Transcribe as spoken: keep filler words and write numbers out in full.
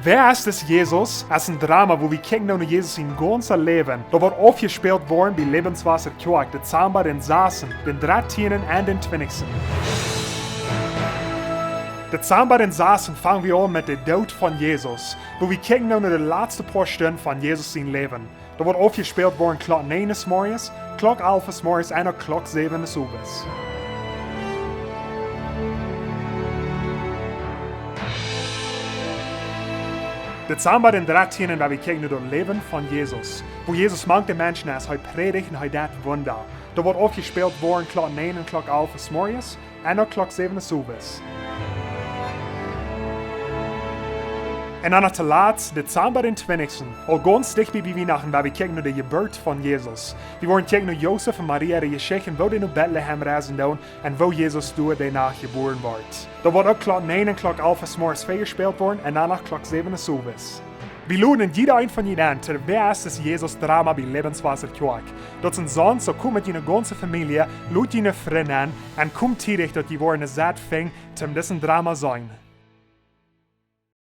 Wäa es dis Jesus? Es een Drama, wua wie kjikjen no Jesus sien gaunzet Läwen. Daut woat aufjespält woaren bie Lebenswasser Kjoakj, Dezamba dän sasten, dän dartieenden un dän twintichsten. Dezamba dän sasten fang wie aun met dän Doot von Jesus, wua wie kjikjen no de latste poa Stunden von Jesus sien Läwen. Daut woat aufjespält woaren Klock näajen des Morjes, Klock alf des Morjes un Klock säwen des Owes. Dezamba dän dartieenden, wua wie kjikjen no daut Läwen von Jesus, wua Jesus mank de Menschen es, hee prädicht un hee deit Wunda. Daut woat aufjespält woaren Klock näajen un Klock alf des Morjes un Klock säwen des Owes. Un dan to latst, Dezamba dän twintichsten, aul gaunz dicht bie Wienachten, wua wie kjikjen no de Jeburt von Jesus. Wie woaren kjikjen no Josef un Maria äare Jeschicht, woo dee no Betlehem reisen doonen un woo Jesus doa dee Nacht jebuaren woat. Daut woat uk Klock näajen un Klock alf des Morjes väajespält woaren un dan Klock säwen des Owes. Wie loden jieda een von junt en to Wäa es dis Jesus Drama bie Lebenswasser Kjoakj. Daut es een Sonndoag, soo komt met june gaunze Famielje, lot june Frind en un komt tiedich, daut jie woaren Tiet finjen, om disen Drama seenen.